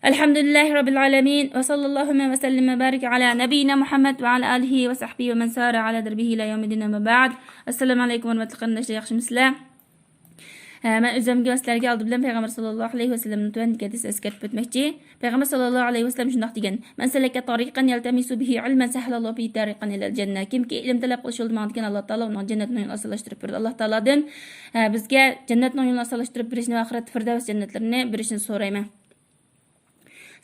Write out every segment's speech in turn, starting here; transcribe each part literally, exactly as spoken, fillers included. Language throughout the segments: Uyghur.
ئەلھەمدۇلىللاھى رەببىل ئالەمىن. ۋە سەللەللاھۇمە ۋە سەللىم ۋە بارىك ئەلا نەبىييىنا مۇھەممەد ۋە ئەلا ئالىھى ۋە سەھبىھى ۋە مەن سارە ئەلا دەربىھى ئىلا يەۋمىددىن، ئەمما بەئد. ئەسسالامۇ ئەلەيكۇم ھۆرمەتلىك قېرىنداشلار، ياخشىمۇسىلەر؟ ھە، مەن ئۆزۈمگە ۋە سىلەرگە ئالدى بىلەن پەيغەمبەر ساللاللاھۇ ئەلەيھى ۋەسەللەمنىڭ تۆۋەندىكى ھەدىسىنى ئەسكەرتىپ ئۆتمەكچى. پەيغەمبەر ساللاللاھۇ ئەلەيھى ۋەسەللەم شۇنداق دېگەن: مەن سەلەكە تارىقەن يەلتەمىسۇ بىھى ئىلمەن سەھەلەللاھۇ بىھى تارىقەن ئىلەل جەننە. كىمكى ئىلىم تەلەپ قىلىش يولىدا ماڭىدىكەن، ئاللا تائالا ئۇنىڭغا جەننەتنىڭ يولىنى ئاسانلاشتۇرۇپ بېرىدۇ. ئاللا تائالادىن، ھە، بىزگە جەننەتنىڭ يولىنى ئاسانلاشتۇرۇپ بېرىشىنى ۋە ئاخىرەتتە فىردەۋس جەننەتلىرىنى بېرىشىنى سورايمەن.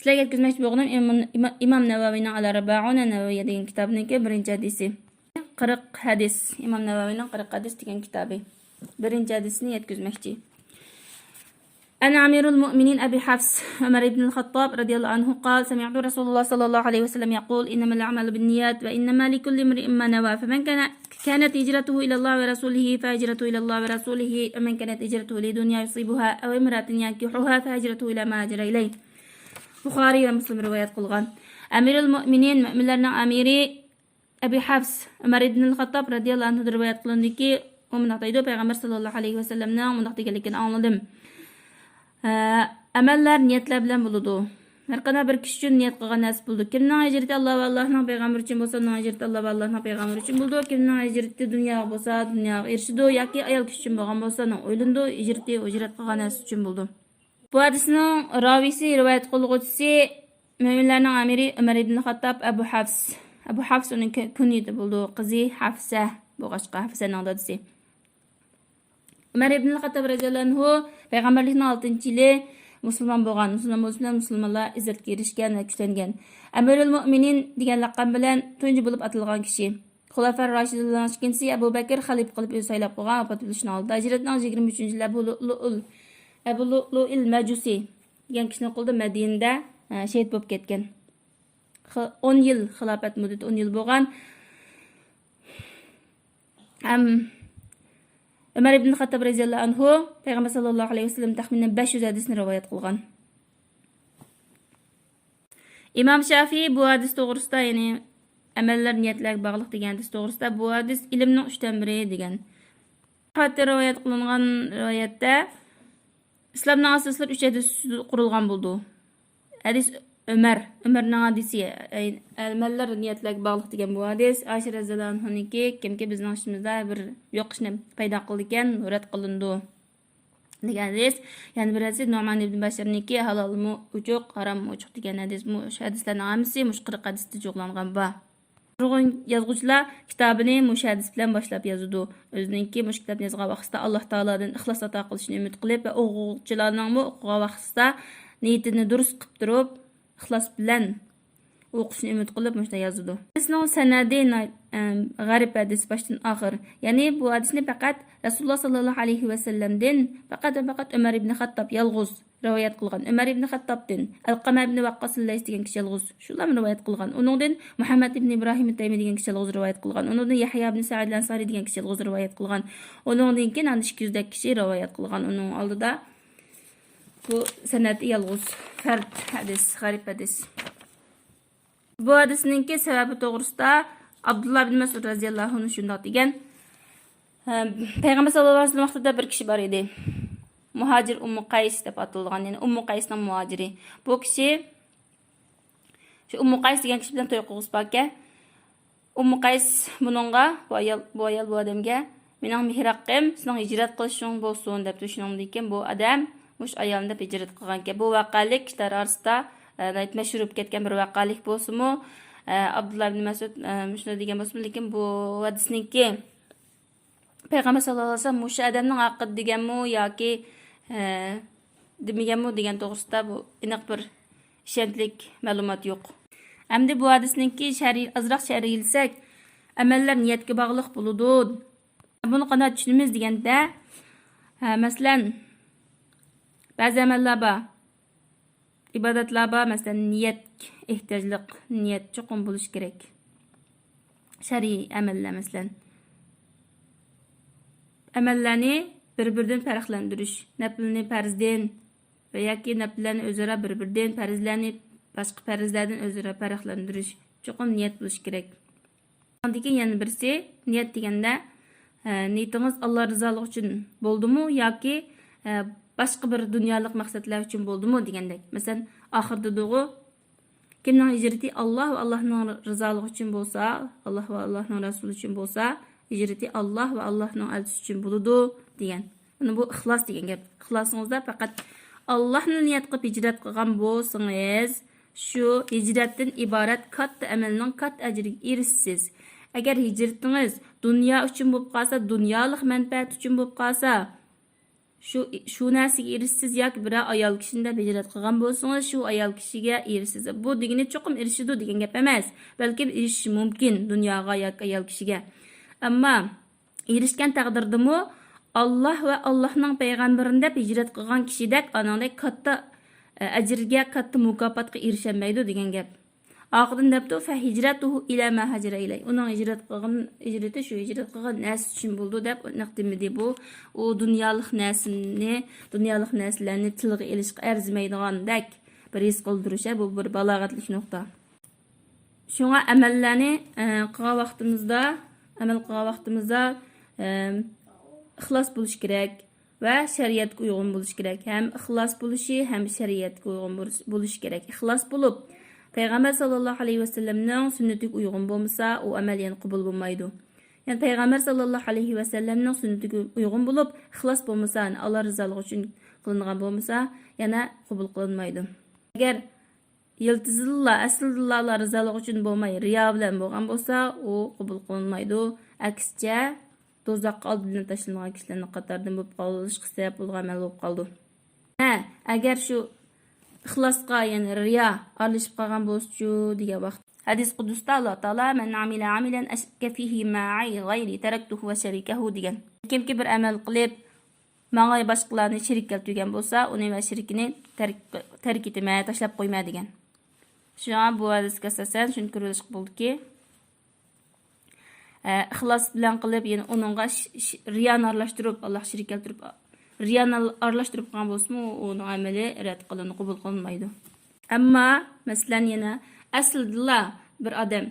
سىلەرگە يەتكۈزمەكچى بولغىنىم ئىمام، ئىمام نەۋەۋىنىڭ ئەل ئەربەئۇنە نەۋەۋىيە دېگەن كىتابىنىڭكى بىرىنچى ھەدىسى. قىرىق ھەدىس، ئىمام نەۋەۋىنىڭ قىرىق ھەدىس دېگەن كىتابى. بىرىنچى ھەدىسنى يەتكۈزمەكچى. عن أمير المؤمنين أبي حفص عمر بن الخطاب رضي الله عنه قال: سمعت رسول الله صلى الله عليه وسلم يقول: إنما الأعمال بالنيات وإنما لكل امرئ ما نوى، فمن كان، كانت هجرته إلى الله ورسوله فهجرته إلى الله ورسوله، ومن كانت هجرته لدنيا يصيبها أو امرأة ينكحها فهجرته إلى ما هاجر إليه. بۇخارىي ۋە مۇسلىم رىۋايەت قىلغان. ئەمىرۇل مۆمىنىن، مۆمىنلەرنىڭ ئەمىرى ئەبى ھەفس ئۆمەر ئىبنىل خەتتاب رەزىياللاھۇ ئەنھۇدىن رىۋايەت قىلىندىكى، ئۇ مۇنداق دەيدۇ: پەيغەمبەر ساللاللاھۇ ئەلەيھى ۋەسەللەمنىڭ مۇنداق دېگەنلىكىنى ئاڭلىدىم. ئە، ئەمەللەر نىيەتلەر بىلەن بولىدۇ. ھەر قانداق بىر كىشى ئۈچۈن نىيەت قىلغان نەرسە بولىدۇ. كىمنىڭ ھىجرىتى ئاللا ۋە ئاللانىڭ پەيغەمبىرى ئۈچۈن بولسا، ئۇنىڭ ھىجرىتى ئاللا ۋە ئاللانىڭ پەيغەمبىرى ئۈچۈن بولىدۇ. كىمنىڭ ھىجرىتى دۇنياغا بولسا، دۇنياغا ئېرىشىدۇ ياكى ئايال كىشى ئۈچۈن بولغان بولسا، ئۇنىڭ ئۆيلىنىدۇ، ھىجرىتى ئۇ ھىجرەت قىلغان نەرسە ئۈچۈن بولىدۇ. بۇ ھەدىسنىڭ راۋىسى، رىۋايەت قىلغۇچىسى مۆمىنلەرنىڭ ئەمىرى ئۆمەر ئىبن خەتتاب ئەبۇ ھەفس. ئەبۇ ھەفس ئۇنىڭ كۆ-، كۇنيىتى بولىدۇ. قىزى ھەفسە بولغاچقا، ھەفسەنىڭ دادىسى. ئۆمەر ئىبن خەتتاب رەزىياللاھۇ ئەنھۇ پەيغەمبەرلىكنىڭ ئالتىنچى يىلى مۇسۇلمان بولغان. مۇسۇلمان بولۇش بىلەن مۇسۇلمانلار ئىززەتكە ئېرىشكەن ۋە كۈچلەنگەن. ئەمىرۇل مۆمىنىن دېگەن لەقەم بىلەن تۇنجى بولۇپ ئاتالغان كىشى. خۇلەفا راشىدىنلارنىڭ ئىككىنچىسى ئەبۇ بەكىر خەلىپە قىلىپ ئۆزى سايلاپ قويغان، ۋاپات بولۇشنىڭ ئالدىدا ھىجرەتنىڭ يىگىرمە ئۈچىنچى يىلى ئەبۇ لۇئلۇئۇل، ئەبۇ لۇئلۇئىل مەجۇسى دېگەن كىشىنىڭ قولىدا مەدىنىدە، ئە، شېھىت بولۇپ كەتكەن. خى-، ئون يىل خىلاپەت مۇددىتى ئون يىل بولغان. ھەم ئۆمەر ئىبن خەتتاب رەزىياللاھۇ ئەنھۇ پەيغەمبەر ساللاللاھۇ ئەلەيھى ۋەسەللەم تەخمىنەن بەش يۈز ھەدىسنى رىۋايەت قىلغان. ئىمام شافىئى بۇ ھەدىس توغرىسىدا، يەنى ئەمەللەر نىيەتلەرگە باغلىق دېگەن ھەدىس توغرىسىدا، بۇ ھەدىس ئىلىمنىڭ ئۈچتىن بىرى دېگەن. بۇ ھەدىستە رىۋايەت قىلىنغان رىۋايەتتە، ئىسلامنىڭ ئاساسلىرى ئۈچ ھەدىس ئۈستىدە قۇرۇلغان بولىدۇ. ھەدىس ئۆمەر، ئۆمەرنىڭ ھەدىسى، ئەي، ئەمەللەر نىيەتلەرگە باغلىق دېگەن بۇ ھەدىس، ئائىشە رەزىياللاھۇ ئەنھانىڭكى، كىمكى بىزنىڭ ئىچىمىزدە بىر يوق ئىشنى پەيدا قىلىدىكەن، رەت قىلىنىدۇ دېگەن ھەدىس. يەنە بىر ھەدىس نۇئمان ئىبن بەشىرنىڭكى، ھالالمۇ ئوچۇق، ھاراممۇ ئوچۇق دېگەن ھەدىس. مۇشۇ ھەدىسلەرنىڭ ھەممىسى مۇشۇ قىرىق ھەدىستە جۇغلانغان بار. نۇرغۇن يازغۇچىلار كىتابىنى مۇشۇ ھەدىس بىلەن باشلاپ يازىدۇ. ئۆزىنىڭكى مۇشۇ كىتابنى يازغان ۋاقتىدا ئاللا تائالادىن ئىخلاس ئاتا قىلىشىنى ئۈمىد قىلىپ ۋە ئوقۇغۇچىلارنىڭمۇ ئوقۇغان ۋاقتىدا نىيىتىنى دۇرۇس قىلىپ تۇرۇپ، ئىخلاس بىلەن ئوقۇشىنى ئۈمىد قىلىپ مۇشۇنداق يازىدۇ. ھەدىسنىڭ سەنەدى ناي-، ئەم، غەرىب ھەدىس باشتىن ئاخىر. يەنى بۇ ھەدىسنى پەقەت رەسۇلۇللا ساللاللاھۇ ئەلەيھى ۋەسەللەمدىن پەقەت ۋە پەقەت ئۆمەر ئىبنى خەتتاب يالغۇز رىۋايەت قىلغان. ئۆمەر ئىبنى خەتتابتىن، ئەلقەمە ئىبنى ۋەققاس لەيس دېگەن كىشى يالغۇز، شۇلارمۇ رىۋايەت قىلغان. ئۇنىڭدىن مۇھەممەد ئىبنى ئىبراھىم تەيمى دېگەن كىشى يالغۇز رىۋايەت قىلغان. ئۇنىڭدىن يەھيا ئىبنى سەئىد ئەنسارى دېگەن كىشى يالغۇز رىۋايەت قىلغان. ئۇنىڭدىن كېيىن ئاندىن ئىككى يۈزدەك كىشى رىۋايەت قىلغان. ئۇنىڭ ئالدىدا بۇ سەنەدى يالغۇز پەرد ھەدىس، غەرىب ھەدىس. بۇ ھەدىسنىڭكى سەۋەبى توغرىسىدا ئابدۇللا ئىبن مەسئۇد رەزىياللاھۇ ئەنھۇ شۇنداق دېگەن، ھە، پەيغەمبەر ساللاللاھۇ ئەلەيھى ۋەسەللەم ۋاقتىدا بىر كىشى بار ئىدى. مۇھاجىر ئۇممۇ قەيس دەپ ئاتىلىدىغان، يەنى ئۇممۇ قەيسنىڭ مۇھاجىرى. بۇ كىشى، شۇ ئۇممۇ قەيس دېگەن كىشى بىلەن توي قىلغۇسى باركەن. ئۇممۇ قەيس بۇنىڭغا، بۇ ئايال، بۇ ئايال بۇ ئادەمگە، مېنىڭ مېھىر ھەققىم سېنىڭ ھىجرەت قىلىشىڭ بولسۇن دەپتۇ. شۇنىڭدىن كېيىن بۇ ئادەم مۇشۇ ئايالنى دەپ ھىجرەت قىلغانىكەن. بۇ ۋەقەلىك كىشىلەر ئارىسىدا، ئە، ناھايىتى مەشھۇر بولۇپ كەتكەن بىر ۋەقەلىك بولسىمۇ، ئە، ئابدۇللا ئىبن مەسئۇد، ئە، مۇشۇنداق دېگەن بولسىمۇ، لېكىن بۇ ھەدىسنىڭكى پەيغەمبەر ساللاللاھۇ ئەلەيھى ۋەسەللەم مۇشۇ ئادەمنىڭ ھەققىدە دېگەنمۇ ياكى، ئە، دېمىگەنمۇ دېگەن توغرىسىدا بۇ ئېنىق بىر ئىشەنچلىك مەلۇمات يوق. ئەمدى بۇ ھەدىسنىڭكى شەرھى، ئازراق شەرھلىسەك، ئەمەللەر نىيەتكە باغلىق بولىدۇ. بۇنى قانداق چۈشىنىمىز دېگەندە، ھە، مەسىلەن، بەزى ئەمەللەر بار. ئىبادەتلەر بار، مەسىلەن، نىيەت ئېھتىياجلىق، نىيەت چوقۇم بولۇشى كېرەك. شەرئىي ئەمەللەر، مەسىلەن، ئەمەللەرنى بىر-بىرىدىن پەرقلەندۈرۈش، نەپلىنى پەرزدىن ۋە ياكى نەپلىلەرنى ئۆزئارا بىر-بىرىدىن، پەرزلەرنى باشقا پەرزلەردىن ئۆزئارا پەرقلەندۈرۈش چوقۇم نىيەت بولۇشى كېرەك. ئاندىن كېيىن يەنە بىرسى، نىيەت دېگەندە، ئە، نىيىتىڭىز ئاللا رىزالىقى ئۈچۈن بولدىمۇ ياكى، ئە، باشقا بىر دۇنيالىق مەقسەتلەر ئۈچۈن بولدىمۇ دېگەندەك. مەسىلەن، ئاخىردا دېدىغۇ، كىمنىڭ ھىجرىتى ئاللا ۋە ئاللانىڭ رىزالىقى ئۈچۈن بولسا، ئاللا ۋە ئاللانىڭ رەسۇلى ئۈچۈن بولسا، ھىجرىتى ئاللا ۋە ئاللانىڭ ئەلچىسى ئۈچۈن بولىدۇ، دېگەن. مانا بۇ ئىخلاس دېگەن گەپ. ئىخلاسىڭىزدا پەقەت ئاللانى نىيەت قىلىپ ھىجرەت قىلغان بولسىڭىز، شۇ ھىجرەتتىن ئىبارەت كاتتا ئەمەلنىڭ كاتتا ئەجرىگە ئېرىشىسىز. ئەگەر ھىجرىتىڭىز دۇنيا ئۈچۈن بولۇپ قالسا، دۇنيالىق مەنپەئەت ئۈچۈن بولۇپ قالسا، شۇ، شۇ نەرسىگە ئېرىشىسىز ياكى بىرەر ئايال كىشىنى دەپ ھىجرەت قىلغان بولسىڭىز، شۇ ئايال كىشىگە ئېرىشىسىز. بۇ دېگىنى چوقۇم ئېرىشىدۇ دېگەن گەپ ئەمەس. بەلكىم ئېرىشىشى مۇمكىن دۇنياغا ياكى ئايال كىشىگە. ئەمما ئېرىشكەن تەقدىردىمۇ، ئاللا ۋە ئاللانىڭ پەيغەمبىرىنى دەپ ھىجرەت قىلغان كىشىدەك ئانىڭدەك كاتتا، ئە، ئەجىرگە، كاتتا مۇكاپاتقا ئېرىشەلمەيدۇ دېگەن گەپ. ئارقىدىن دەپتۇ، فەھىجرەتۇھۇ ئىلە ما ھاجىرە ئىلەي. ئۇنىڭ ھىجرەت قىلغان ھىجرىتى شۇ ھىجرەت قىلغان نەرسە ئۈچۈن بولىدۇ دەپ نەق دېمىدى. بۇ، ئۇ دۇنيالىق نەرسىنى، دۇنيالىق نەرسىلەرنى تىلغا ئېلىشقا ئەرزىمەيدىغاندەك بىر ھېس قىلدۇرۇش، بۇ بىر بالاغەتلىك نۇقتا. شۇڭا ئەمەللەرنى، ئە، قىلغان ۋاقتىمىزدا، ئەمەل قىلغان ۋاقتىمىزدا، ئە، ئىخلاس بولۇش كېرەك ۋە شەرىئەتكە ئۇيغۇن بولۇش كېرەك. ھەم ئىخلاس بولۇشى، ھەم شەرىئەتكە ئۇيغۇن بولۇش، بولۇش كېرەك. ئىخلاس بولۇپ، پەيغەمبەر ساللاللاھۇ ئەلەيھى ۋەسەللەمنىڭ سۈننىتىگە ئۇيغۇن بولمىسا، ئۇ ئەمەل يەنە قوبۇل بولمايدۇ. يەنى پەيغەمبەر ساللاللاھۇ ئەلەيھى ۋەسەللەمنىڭ سۈننىتىگە ئۇيغۇن بولۇپ، ئىخلاس بولمىسا، يەنى ئاللا رىزالىقى ئۈچۈن قىلىنغان بولمىسا، يەنە قوبۇل قىلىنمايدۇ. ئەگەر يىلتىزىدىلا، ئەسلىدىلا ئاللا رىزالىقى ئۈچۈن بولماي، رىيا بىلەن بولغان بولسا، ئۇ قوبۇل قىلىنمايدۇ. ئەكسىچە، دوزاخقا ئالدى بىلەن تاشلىنىدىغان كىشىلەرنىڭ قاتارىدىن بولۇپ قالىشقا سەۋەب بولىدىغان ئەمەل بولۇپ قالىدۇ. ھە، ئەگەر شۇ ئىخلاسقا، يەنى رىيا ئارىلىشىپ قالغان بولسىچۇ دېگەن ۋاقىت. ھەدىس قۇدسىدا ئاللا تائالا، مەن ئامىلە ئامىلەن ئەشرەكە فىھى مەئى غەيرى تەرەكتۇھۇ ۋە شەرىكەھۇ دېگەن. كىمكى بىر ئەمەل قىلىپ، ماڭا باشقىلارنى شېرىك كەلتۈرگەن بولسا، ئۇنى ۋە شېرىكىنى تەرك، تەرك ئېتىمەن، تاشلاپ قويىمەن دېگەن. شۇڭا بۇ ھەدىسكە ئاساسەن شۇنى كۆرۈۋېلىشقا بولىدۇكى، ئە، ئىخلاس بىلەن قىلىپ، يەنە ئۇنىڭغا ش-، ش-، رىيانى ئارىلاشتۇرۇپ، ئاللاغا شېرىك كەلتۈرۈپ، رىيانى ئارىلاشتۇرۇپ قىلغان بولسىمۇ، ئۇنىڭ ئەمەلى رەت قىلىنىدۇ، قوبۇل قىلىنمايدۇ. ئەمما، مەسىلەن، يەنە ئەسلىدىلا بىر ئادەم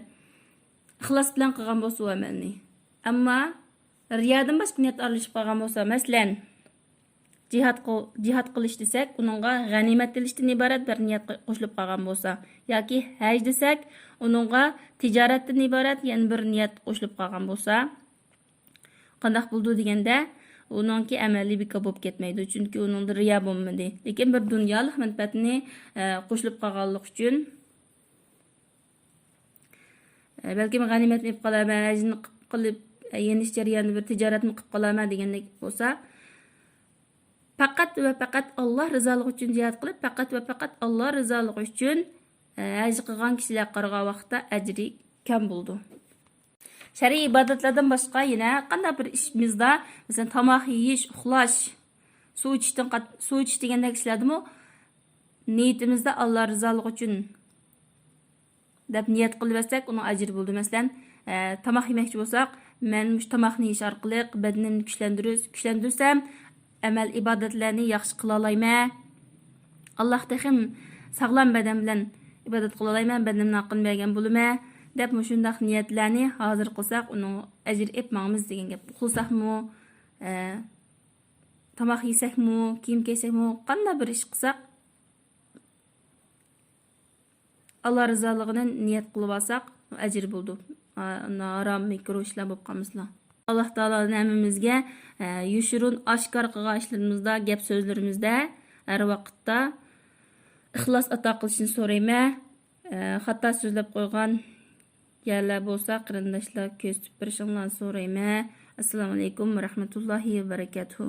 ئىخلاس بىلەن قىلغان بولسا ئۇ ئەمەلنى، ئەمما رىيادىن باشقا نىيەت ئارىلىشىپ قالغان بولسا، مەسىلەن، جىھاد قىل-، جىھاد قىلىش دېسەك، ئۇنىڭغا غەنىيمەت ئېلىشتىن ئىبارەت بىر نىيەت قوشۇلۇپ قالغان بولسا، ياكى ھەج دېسەك، ئۇنىڭغا تىجارەتتىن ئىبارەت يەنە بىر نىيەت قوشۇلۇپ قالغان بولسا، قانداق بولىدۇ دېگەندە، ئۇنىڭكى ئەمەلى بىكار بولۇپ كەتمەيدۇ، چۈنكى ئۇنىڭدا رىيا بولمىدى. لېكىن بىر دۇنيالىق مەنپەئەتنى، ئە، قوشۇلۇپ قالغانلىقى ئۈچۈن، ئە، بەلكىم غەنىيمەتنى ئېلىپ قالارمەن، ھەجنى قىلىپ، ئە، يېنىش جەريانىدا بىر تىجارەتنى قىلىپ قالارمەن دېگەندەك بولسا، پەقەت ۋە پەقەت ئاللا رىزالىقى ئۈچۈن جىھاد قىلىپ، پەقەت ۋە پەقەت ئاللا رىزالىقى ئۈچۈن، ئە، ھەج قىلغان كىشىلەرگە قارىغان ۋاقىتتا ئەجرى كەم بولىدۇ. شەرئىي ئىبادەتلەردىن باشقا يەنە قانداق بىر ئىشىمىزدا، مەسىلەن، تاماق يېيىش، ئۇخلاش، سۇ ئىچىشتىن قات-، سۇ ئىچىش دېگەندەك ئىشلەردىمۇ نىيىتىمىزدە ئاللا رىزالىقى ئۈچۈن دەپ نىيەت قىلىۋەتسەك، ئۇنىڭ ئەجرى بولىدۇ. مەسىلەن، ئە، تاماق يېمەكچى بولساق، مەن مۇشۇ تاماقنى يېيىش ئارقىلىق بەدىنىمنى كۈچلەندۈرۈش-، كۈچلەندۈرسەم، ئەمەل ئىبادەتلەرنى ياخشى قىلالايمەن، ئاللاھ تېخىم ساغلام بەدەن بىلەن ئىبادەت قىلالايمەن، بەدىنىمنىڭ ھەققىنى بەرگەن بولىمەن، دەپ مۇشۇنداق نىيەتلەرنى ھازىر قىلساق، ئۇنىڭ ئەجرى ئېلىپ ماڭىمىز دېگەن گەپ. ئۇخلىساقمۇ، ئە، تاماق يېسەكمۇ، كىيىم كىيسەكمۇ، قانداق بىر ئىش قىلساق، ئاللا رىزالىقىنى نىيەت قىلىۋالساق، ئەجىر بولىدۇ. ھا-، ھارام، مەكرۇھ ئىشلار بولۇپ قالمىسىلا. ئاللا تائالا ھەممىمىزگە، ئە، يوشۇرۇن، ئاشكارا قىلغان ئىشلىرىمىزدا، گەپ سۆزلىرىمىزدە ھەر ۋاقىتتا ئىخلاس ئاتا قىلىشنى سورايمەن. ئە، خاتا سۆزلەپ قويغان يەرلەر بولسا، قېرىنداشلار كۆزىتىپ بېرىشىڭلارنى سورايمەن. ئەسسالامۇئەلەيكۇم ۋەرەھمەتۇللاھى ۋەبەرىكاتۇھۇ.